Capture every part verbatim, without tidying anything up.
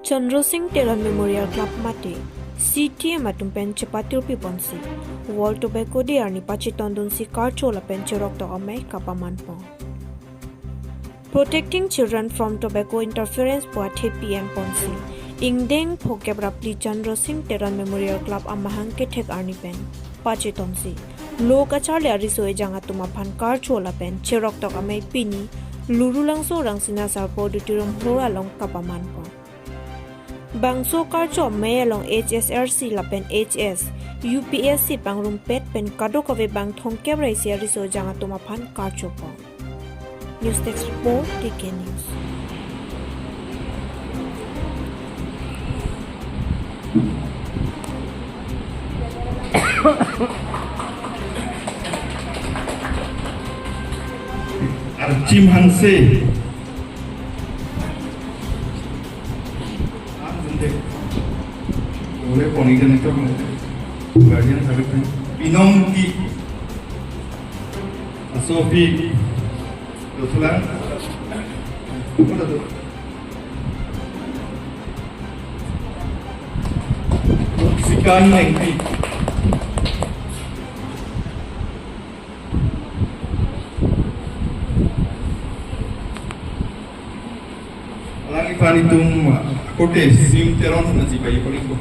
Chandra Singh Teron Memorial Club mate C T M atum pen chepatirpi ponsi World Tobacco Day arni pachetondunsi karcho lapen cheroktok amei kapamanpon. Protecting Children from Tobacco Interference pu athepi enponsi ingdeng phokep ra phli Chandra Singh Teron Memorial Club amahang kethek arni pen pachetonsi lo kacharli ariso ejang atum aphan karcho lapen cheroktok amei pini Lurulangso Rangsina Sarpo Auditorium Hall along kapamanpon. Bangso karcho amei along H S R C lapen H S, U P S C pangrumpet pen kadokave bang thomkep ra isi ariso ejang atum aphan karchopon. News Desk Report, T K News. Archim Hanse. Ang jente. Ole poni jene to. Guardian sabi pen. Pinong Ki. Asopi. Dosulang. Apa tu? Sikan Nengpi. Alangli aphan itum akorte Singh Teron nangji pai pori ko.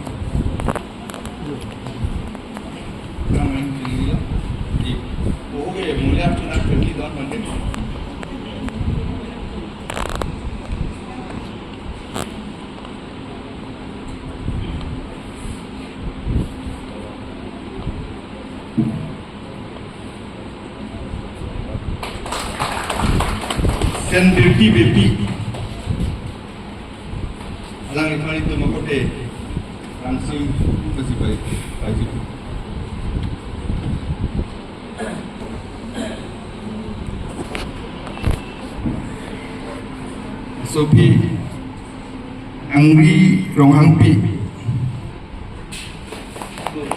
Kaman kini la. Di. Oh, okay, mulai aku nak pergi don mandi. Sen Birti Bepi. Alangli aphan itum akorte Rangsing Basibai, Baisitu. Sopi Angri Ronghangpi.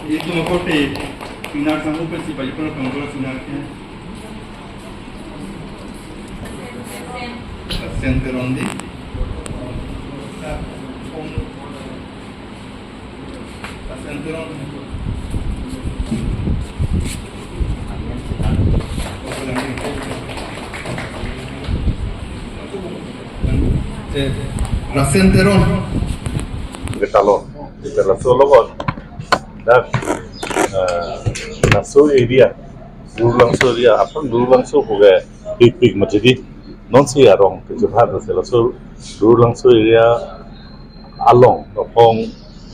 Itum akorte Pinar Sangho pensi baju pernah pengurus Pinar ke. Sen Teron di. Sen Teron. Eh, Rasen Teron. Kita lo, kita laso logot. Dak, eh, laso area, Lurulangso area, aphrang Lurulangso puke pikpik mati di. Non si arong kejephat laso Lurulangso area along, nokong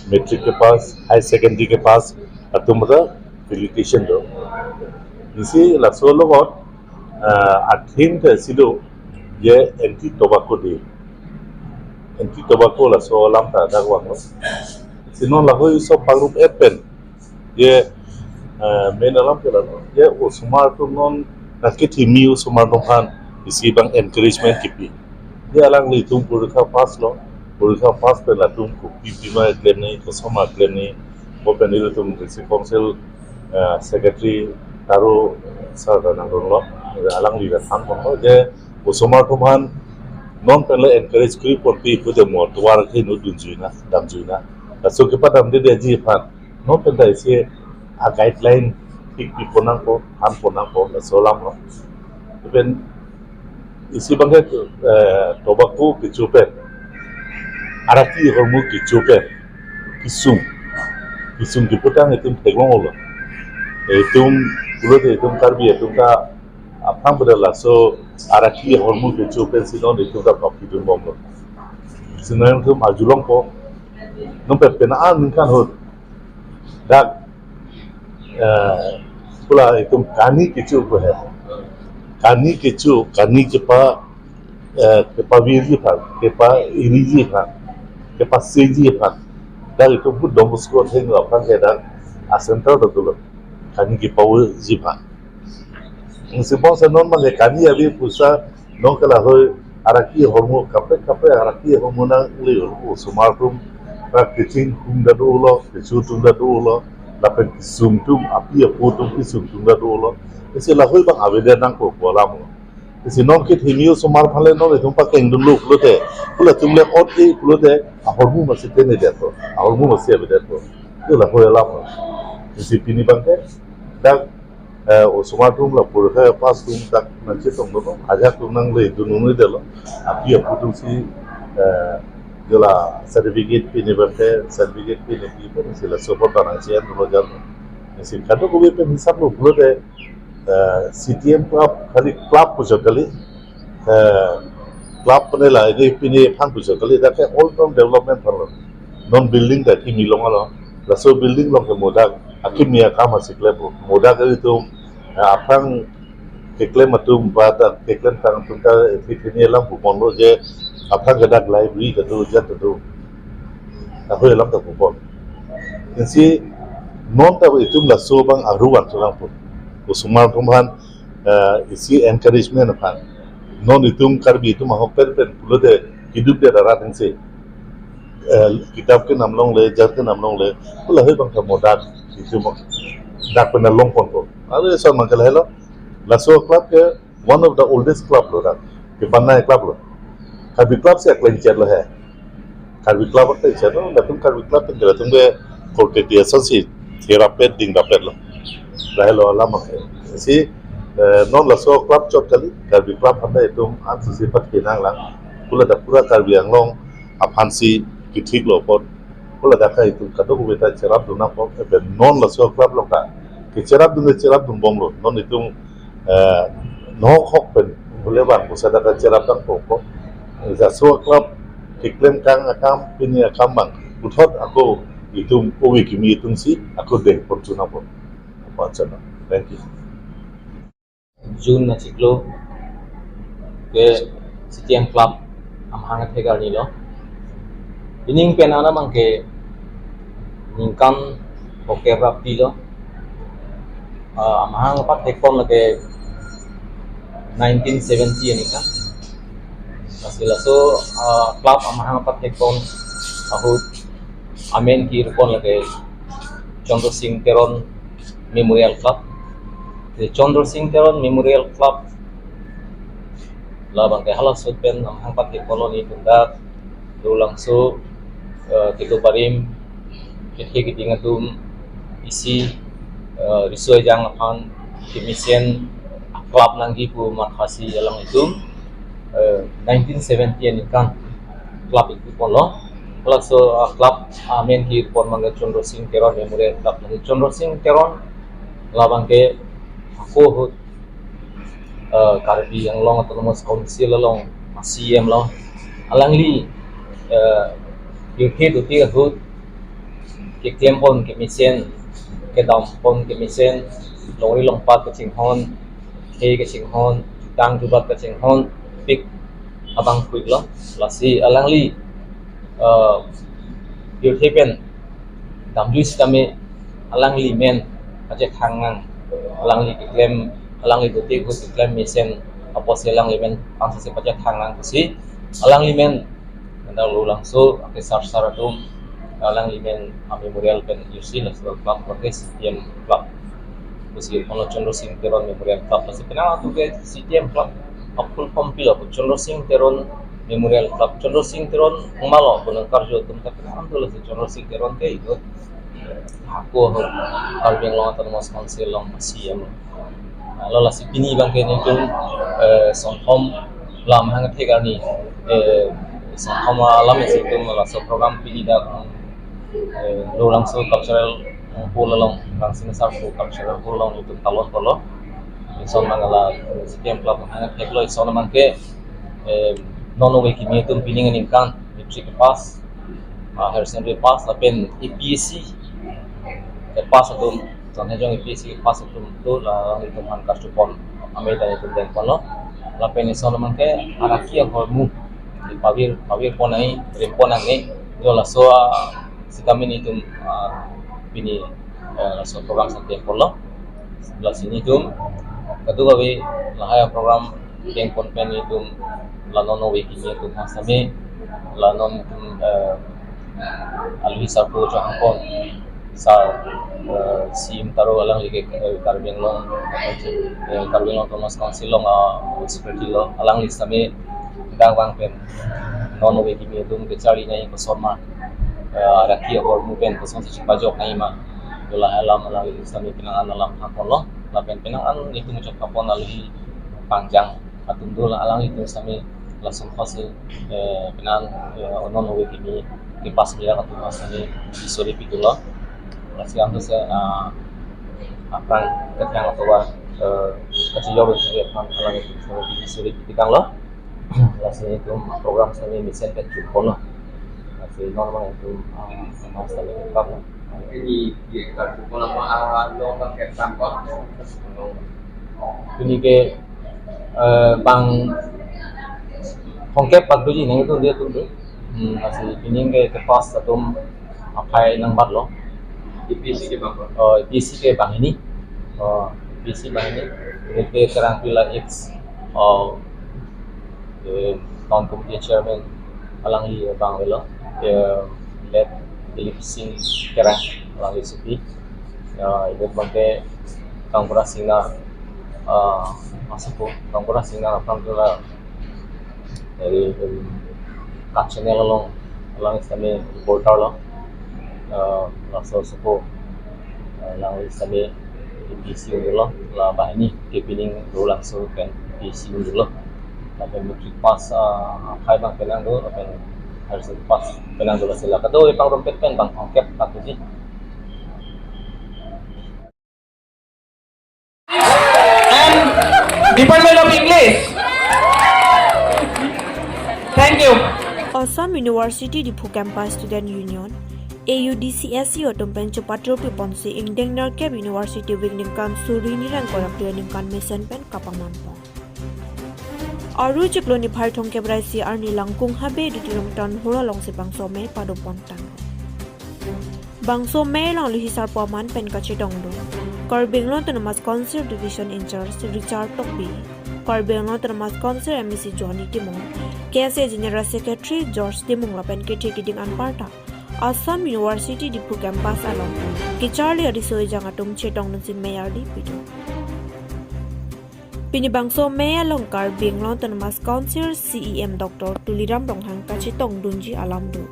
matric kepass, high secondary kepass atum ta felicitation do. Isi laso logot, eh, athim te si do, je anti tobacco day. Anti tobacco laso alam ta dak vanglo. Si non lahei sob pangrumpet pen. Je, eh, main alam ke lalo. Je osomar atum non nangkethimi osomar atum aphan isi abang encouragement kipi. Je alanglitum porikha pass lo, porikha pass pen latum kopi pima klem nangji, koson ma klem nangji, bo pen ilitum district council, eh, secretary Taro sir ta nangdunlo, alangli ta thanponlo, je osomar atum aphan non pen le encourage kuri ponpi pu de mo tovar ke no dunjui na, damjui na. Laso kepadamde detji aphan non pen ta isi a guideline thik pipon nangpo, thanpon nangpo, laso alam lo. Pen isi abangke, eh, tobacco kecho pen, araki ahormu kecho pen, kesung, kesung keputang itum theklong lo. Itum pulote itum Karbi atum ta aphrang pada laso araki ahormu kecho pensi non itum ta pap kidun bomlo. Si non itum arjulongpo. Non pen pen aningkan ahut dak, eh, pula itum kani kecho pu he. Kani kecho, kani kepa, eh, kepavirji aphan, kepairiji aphan, kepaseji aphan. Dak itum pu Don Bosco atheng aphan ke dak a center ta dolo. Kani kepavirji aphan. Isi bangso non mane kani ave pusi non ke lahei araki ahormu kaprek kaprek araki ahormu nangle osomar atum, ra keching atum ta dolo, kecho atum ta dolo, lapen kesung atum, api apo atum kesung atum ta dolo. Isi lahei abang avedet nangpo pu alam lo. Si non kethimi osomar aphan le non itum pakeng dunlo pulote, pula atum le ot-e pulote, ahormu masi tengnedetpo, ahormu masi avedetpo. Pu la ko alam lo. Si pini abangke dak, eh, osomar atum la purkha pass atum dak nangchetong dunlo, ajahak atum nangle dun un-edetlo. Api apo atum si, eh, jo la certificate pini abangke, certificate pini pi pen si laso apor ta nangche-en dunlo jam. Si kadokave pen hisap lo pulote, eh, C T M club, khali club puchot kali, eh, club pen la ini pini aphan puchot kali, dak ke all round development aphan lo. Non building ta kimi long alo. Laso building along ke modak akimi akam asi klempo. Modak itum, eh, aphrang keklem atum ba ta keklem tang atum ta ethik hini alam puponlo je aphrang ke dak library kedo jat kedo. Ako alam ta pupon. Ansi non ta itum laso abang aru an tulang pun. Osomar atum aphan, eh, isi encouragement aphan. Non itum Karbi atum ahok pen pen pulote kiduk de darat ansi. Eh, kitap kenam longle, jar kenam longle, pu lahai abang ta modak itum dak pen long ponpo. Aru eson abangke lahelo. Laso club ke one of the oldest club lo dak. Kebanai club lo. Karbi club si akleng chet lo he. Karbi club akleng chet lo, latum Karbi club pen latum ke korte dia ason si thirapet dingrapet lo. Lahelo alam ke. Si, eh, non laso club chot kali, Karbi club aphan ta itum an si si pat kenang lang. Pula dak pura Karbi Anglong aphan si kethik lo apot. Pula dak ke itum kadokave ta cherap dun nangpo, pen non laso club along ta kecherap dun, cherap dunbomlo. Non itum, eh, nohok pen hule bang pusa dak ke cherap dun nangpo. Laso club keklem kang akam, pini akam abang puthot ako itum ove kimi atum si ako dengpon chunangpo. Apa chana. Thank you. June achiklo ke C T M club amahang athek arni lo. Ining pen ana abangke ningkan phokep ra phli lo. Ah, amahang apathekpon lake nineteen seventy aningkan. Lasi laso, ah, club amahang apathekpon ahut amen kirpon lake Chandra Singh Teron Memorial Club. The Chandra Singh Teron Memorial Club labangke halaso pen amahang apathekpon lo, netum dak Lulangso, eh, kedo barim, kethe keding atum isi, eh, riso ejang aphan kemesen club nangji pu mathasi alanglitum, eh, nineteen seventy aningkan club ikut ponlo. Laso, ah, club amen kirpon abangke Chandra Singh Teron Memorial Club. Lasi Chandra Singh Teron labangke ako ahut, eh, Karbi Anglong Autonomous Council along C E M lo. Alangli, eh, pirthe dotik ahut keklempon kemesen, kedampon kemesen, longri longpat kachinghon, khei kachinghon, jutang jubat kachinghon pik abang puik lo. Lasi alangli, eh, pirthe pen damjui sitame alangli men pachethang nang, alangli keklem, alangli dotik ahut keklem mesen apotsi alangli men pangsasi pachethang nang pusi alangli men, dak Lulangso akesar sar atum alangli men a-memorial pen irsi laso club abangke C T M club pusi kono Chandra Singh Teron Memorial Club. Lasi penang atum ke C T M club a-full form pilo, Chandra Singh Teron Memorial Club. Chandra Singh Teron komatlo pu nangkarju atum ta penang atum, lasi Chandra Singh Teron ke itum ako ahut Karbi Anglong Autonomous Council along C E M lo. Lo lasi pini abangke netum, eh, Songthom la amahang athek arni, eh, Songthom alam isi itum laso program pini dak, eh, Lulangso Cultural Hall along, Rangsina Sarpo Cultural Hall along itum talon polo. Ison abang la C T M club amahang athek lo, ison abangke, eh, non ove kimi atum pining aningkan matric pass, ah, higher secondary pass lapen A P S C, eh, pass atum, Jonghejong A P S C pass atum tu la itum aphan karjupon amei ta itum dengponlo. Lapen ison abangke araki ahormu pavir, pavirpon ai, rimpon ai, jo laso, ah, sitame netum, ah, pini, eh, laso program santeng ponlo. Lasi netum kadokave lahai program kengpon pen netum la non ove kimi atum ha sitame la non itum, eh, aluhi sarpo chehangpon sar Eh, C M Taro alangli ke, eh, Karbi Anglong, eh, Karbi Anglong Autonomous Council along, ah, secretary lo, alangli sitame dak vang pen non ove kimi atum kacharli nangji koson ma, eh, raki ahormu pen kosonsi chepajok nangji ma, dola alam alangli sitame penang an alam thapon lo, lapen penang an itum chok thapon alangli pangjang atum dola alanglitum sitame lason khosi, eh, penang, eh, non ove kimi kepass mira atum sitame isori pidunlo. Lasi anke se, ah, aphrang kethang atovar, eh, kachijor si aphrang alangli sitame isori pidunlo. Lasi itum program sitame mesen pen chun ponlo. Lasi non abang itum, ah, sama sitame kap. Ini di kartu pon nama, ah, long bang ke tangkot. Pini ke, eh, bang thomkep pat doji nangtum dia atum do. Hmm, lasi pini ke kepass atum aphai nangbatlo. A P S C ke bang ko? Oh, A P S C ke banghini. Oh, A P S C banghini. Ini ke Terangpila X, oh, eh, town committee chairman alangli bang avelo, eh, late Dilip Singh Terang alangli sopi. Ya, ibu bangke Kangpura Singnar, eh, masuk po, Kangpura Singnar aphrang dola, dari, em, Kutch Channel along, along sitame reporter lo. Eh, laso sopo, eh, alangli sitame A P S C un-elo, la banghini ke pining dolangso pen A P S C un-elo. Lapen matric pass, ah, aphai bang penang do, lapen higher secondary pass penang do, lasi la kadokave pangrumpet pen bang thomkep pat doji. And Department of English. Thank you. Assam University Diphu Campus Student Union, A U D C S U atum pen chepatro piponsi ingdeng nerkep University Week ningkan suri ni rengkorak dua ningkan mesen pen kapamanpon. Aru chiklo niphai thomkep ra isi arni Langkung Habe Auditorium Town Hall alongsi bangso amei padopon tang. Bangso amei along lohi sarpo aman pen kachetongdun Karbi Anglong Autonomous Council Education in-charge Richard Tokbi, Karbi Anglong Autonomous Council M A C Johnny Timung, K S A General Secretary George Timung lapen kethe kiding anparta Assam University Diphu Campus along kecharli ariso ejang atum chetongdunsi amei ardi pidun. Pini bangso amei along Karbi Anglong Autonomous Council C E M Doctor Tuliram Ronghang kachetongdunji alam do.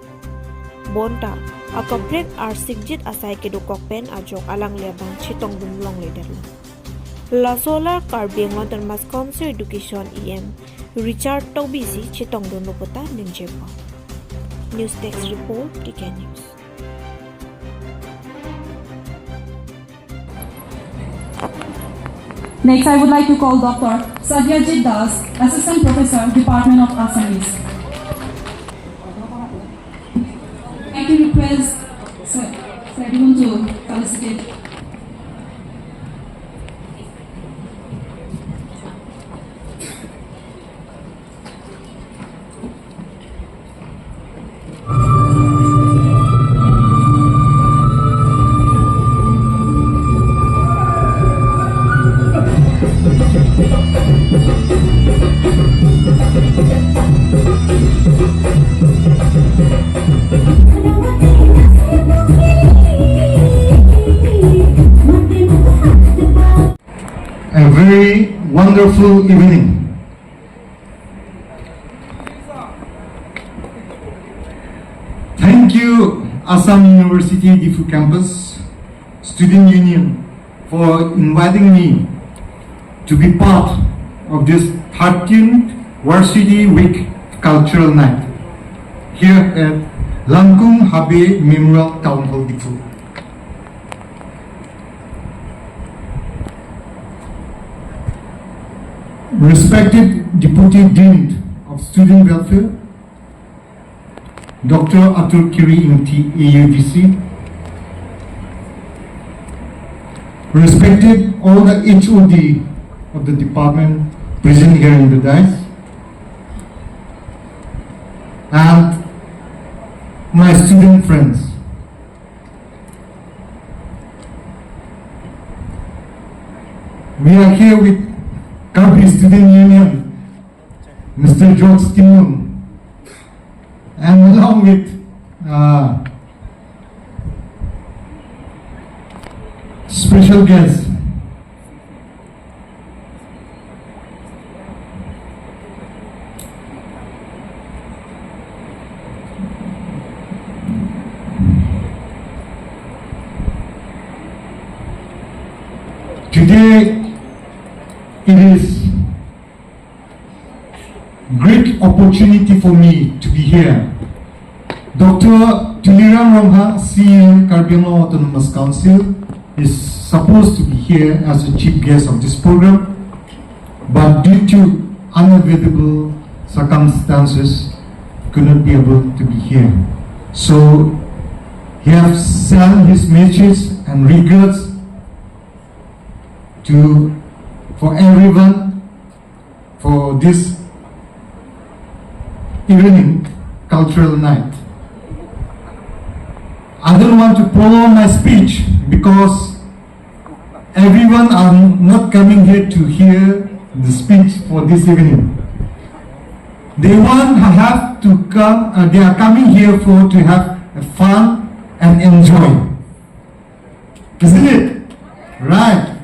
Bonta, akaprek arsikjit asai kedokok pen ajok alangli abang chetongdun longledetlo. Laso alar Karbi Anglong Autonomous Council Education E M Richard Tokbi si chetongdunlo puta ningjepo. News Desk Report, T K News. Next, I would like to call Doctor Satyajit Das, Assistant Professor, Department of Assamese. I like to request Sir, Sir Edwin to felicitate. A very wonderful evening. Thank you, Assam University Diphu Campus Student Union, for inviting me to be part of this thirteenth Varsity Week Cultural Night here at Langkung Habe Memorial Town Hall, Diphu. Respected Deputy Dean of Student Welfare, Doctor Atul Kiri Ingti, A U D C. Respected all the H O D of the department present here in the dais, and my student friends. We are here with Karbi Student Union, Mister George Timung, and along with, uh, Special guest. Today, it is great opportunity for me to be here. Doctor Tuliram Ronghang, C E M Karbi Anglong Autonomous Council, is supposed to be here as a chief guest of this program, but due to unavoidable circumstances, could not be able to be here. So he has sent his messages and regards to, for everyone, for this evening cultural night. I don't want to prolong my speech because everyone are not coming here to hear the speech for this evening. They want have to come, uh, they are coming here for to have a fun and enjoy. Isn't it? Right.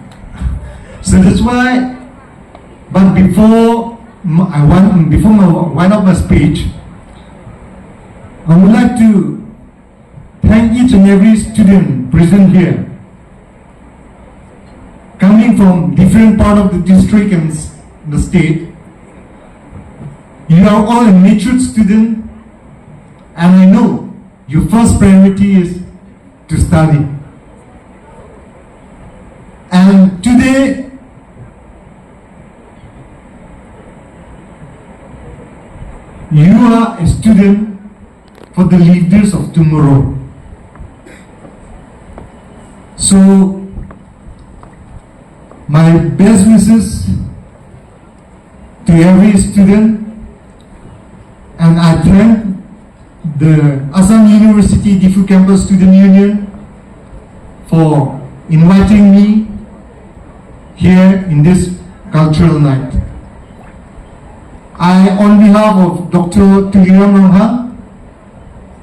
So that's why, but before m- I want, before my wind up my speech, I would like to thank each and every student present here, coming from different part of the district and s- the state. You are all a matured student, and I know your first priority is to study. And today, you are a student for the leaders of tomorrow. So, my best wishes to every student, and I thank the Assam University Diphu Campus Student Union for inviting me here in this cultural night. I, on behalf of Doctor Tuliram Ronghang,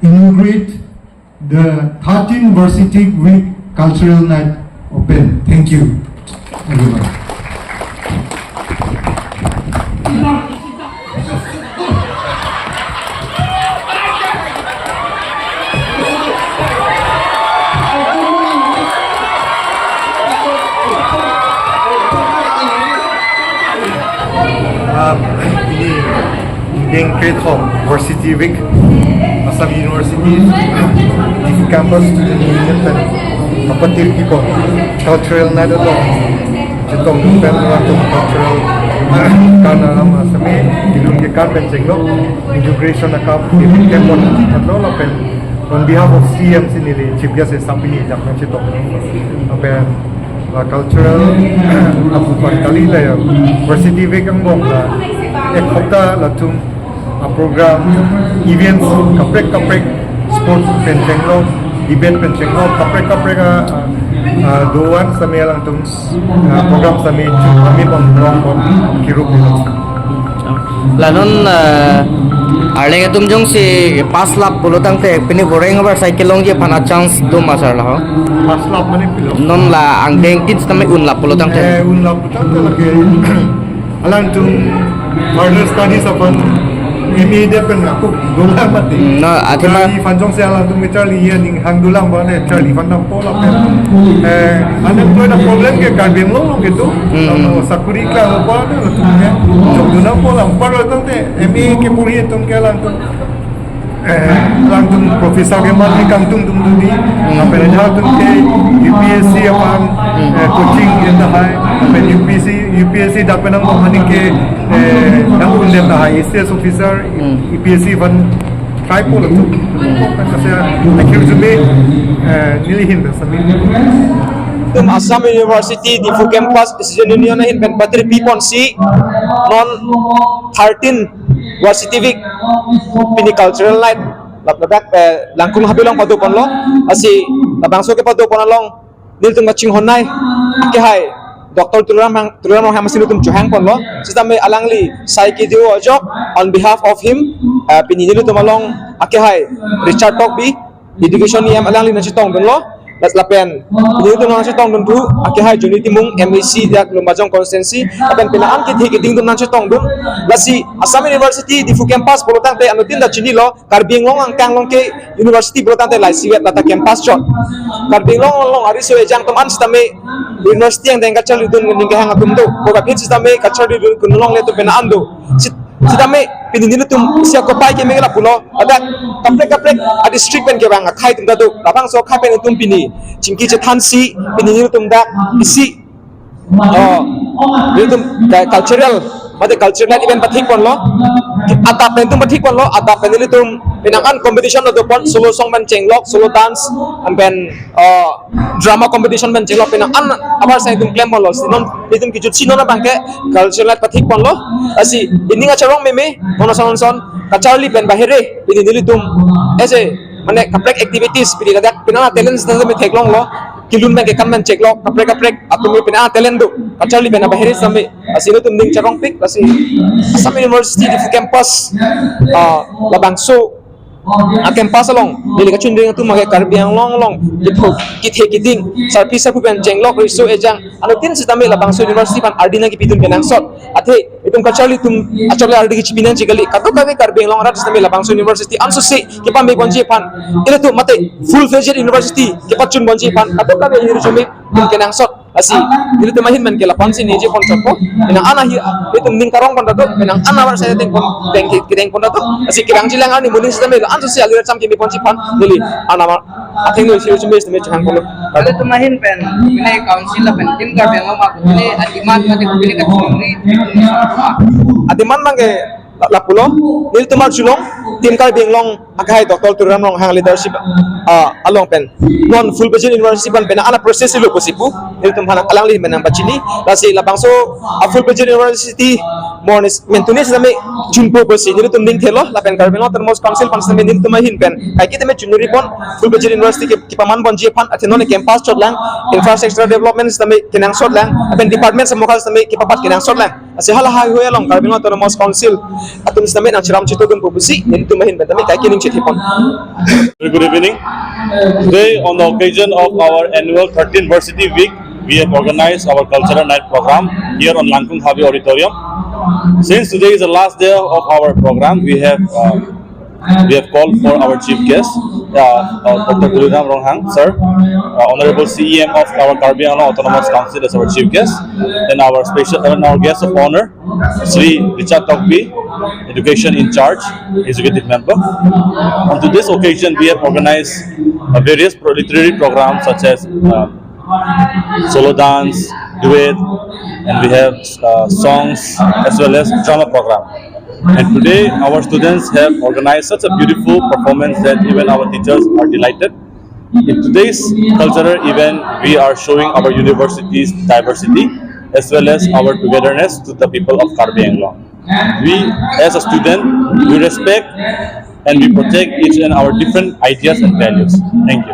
inaugurate the thirteenth Varsity Week Cultural Night open. Thank you, everyone. Um, ini Deng Kretkhom Varsity Week, Assam University Diphu Campus Student Union pen kapatir people cultural night along chetong pen latum cultural karna lama sami dilun ke kar pen chenglo inauguration akam ke pen pon atlo lapen on behalf of C M si neli chief guest sampai ni jak chetong lapen la cultural apupan kali la ya Varsity Week angbong la ek hapta latum a program events kaprek kaprek sports pen chenglo debate pen chenglo kaprek kaprek a, a doan sami alangtum a program sami kami pon rong pon kirup dilo. La non, eh, arleng atum jongsi pass lap pulo tangte pini boreng abar cycle longji aphan a chance do ma sir la ho? Pass lap mane pilo? Non la angdeng tin sitame un lap pulo tangte. Eh, un lap pulo tangte lake. Alangtum further studies aphan M A de pen aku dolang mati. Hmm, na athema Charli aphan jongsi alangtum ke Charli ya ning hang dolang ba le Charli aphan dampo lapen. Eh, unemployed problem ke Karbi Anglong along ke tu. Hmm. Ano sakuri kla ba le tu ke. Jong dolang po lang par tangte M A ke puri atum ke alangtum. Eh, alangtum professor ke mati kangtung tung tung di. Hmm. Lapen aja atum ke U P S C aphan, hmm, eh, coaching ya tahai. Lapen U P S C, U P S C dapen ang mani ke, eh, yang pun dia tahai A C S officer, hmm, U P S C aphan try po latum. Kan kasi akhir jumi, eh, nelihin dah sambil. Tum Assam University Diphu Campus Student Union ahin pen patir pi ponsi non thirteen Varsity Week pini cultural night lap ladak, eh, Langkung Habi along pado ponlo, lasi labangso ke pado pon along nelitum kachinghon nai ke hai Doctor Tuliram Hang, Tuliram Ronghang masi nelitum chohang ponlo, sitame alangli sai kedo ajok on behalf of him, eh, pini nelitum along ake hai Richard Tokbi, education E M alangli nangchetong dunlo. Lapen pini nelitum nangchetongdun thu, akehai Johnny Timung, M A C dak Lumbajong constituency, lapen penang an kethe keding atum nangchetongdun. Lasi Assam University Diphu campus pulo tangte anuttin ta chinilo, Karbi Anglong angkang along ke university pulo tangte laisivet lata campus chot. Karbi Anglong along ariso ejang atum an sitame university angdeng kacharlidun ning kehang atum do. Ko kaphi sitame kacharlidun kun longle atum penang an do. Sit- sitame pini nelitum isi akopai keme ke lapulo. Ladak kaprek kaprek a-district pen kevang akhei atum ta do. Labangso akhei pen itum pini chingki chethansi pini nelitum dak isi, oh, nelitum ka-, cultural, mate cultural event pathik ponlo. Adap pen itum pathik ponlo, adap pen nelitum penang an competition lo do pon, solo song pen chenglok, solo dance, lapen, oh, drama competition pen chenglok, penang an avarsai itum klem ponlo. Si non itum kejut si non abang ke cultural pathik ponlo. Lasi ining acharong meme, non ason non ason kacharli pen bahere pini nelitum ese mane kaprek activities pini ladak penang an talents ta me theklonglo. Kelun pen kekam pen cheklok, kaprek kaprek atum penang an talent do. Kacharli pen bahere sitame. Lasi nelitum ning charongpik, lasi Assam University Diphu campus, ah, labangso a-campus along neli kachundeng atum ke Karbi Anglong along ketho kethe keding, sarpi sarpo pen chenglok riso ejang anuttin sitame labangso university aphan ardi nangkepidun kenangsot. Athe itum kacharli atum achole ardi kechepi nangji kali. Kadokave Karbi Anglong arat sitame labangso university ansose kepame ponji aphan, ilitum mate full-fledged university kepachun ponji aphan kadokave hirjume pidun kenangsot. Lasi nelitum ahin pen ke lapu-an si ningje pon chotpo. Penang an ahi, itum ning karong pon ta do, penang an avarsai deng pon, deng ke, kedeng pon ta do. Lasi kevangji lang arni muning sitame la ansose alir cham keme ponji aphan neli anama athengno isi isi mes me chang pon. Ilitum ahin pen, pini council lapen Team Karbi Anglong ma, pini a-demand mate pini kachungri. A-demand abang ke la-, lapulo, nelitum arjulong, Team Karbi Anglong akehai Doctor Tuliram Ronghang leadership, ah, along pen non full-fledged university aphan penang an a-process lo pusi pu, nelitum aphan alangli pen nangpachini. Lasi labangso a-full-fledged university mo arni mentune sitame chunpo pusi nelitum ning thelo, lapen Karbi Anglong Autonomous Council aphan sitame nelitum ahin pen kaike tame chunri pon, full-fledged university ke kepaman ponji aphan, athe non campus chot lang, infrastructure development sitame kenangsot lang, lapen department samokhal sitame kepapat kenangsot lang. Lasi hala haihui along Karbi Anglong Autonomous Council atum sitame nangchiram chitodunpo pusi nelitum ahin pen tame kaike ning chethi pon. Very good evening. Today, on the occasion of our annual thirteenth Varsity Week, we have organized our cultural night program here on Langkung Habe Auditorium. Since today is the last day of our program, we have, uh, we have called for our chief guest, uh, uh, Doctor Tuliram Ronghang, sir, uh, Honorable C E M of our Karbi Anglong Autonomous Council as our chief guest, and our special, and our guest of honor, Shri Richard Tokbi, education in charge, executive member. On to this occasion, we have organized, uh, various pro-, literary programs such as, uh, solo dance, duet, and we have, uh, songs as well as drama program. And today, our students have organized such a beautiful performance that even our teachers are delighted. In today's cultural event, we are showing our university's diversity as well as our togetherness to the people of Karbi Anglong. We, as a student, we respect and we protect each and our different ideas and values. Thank you.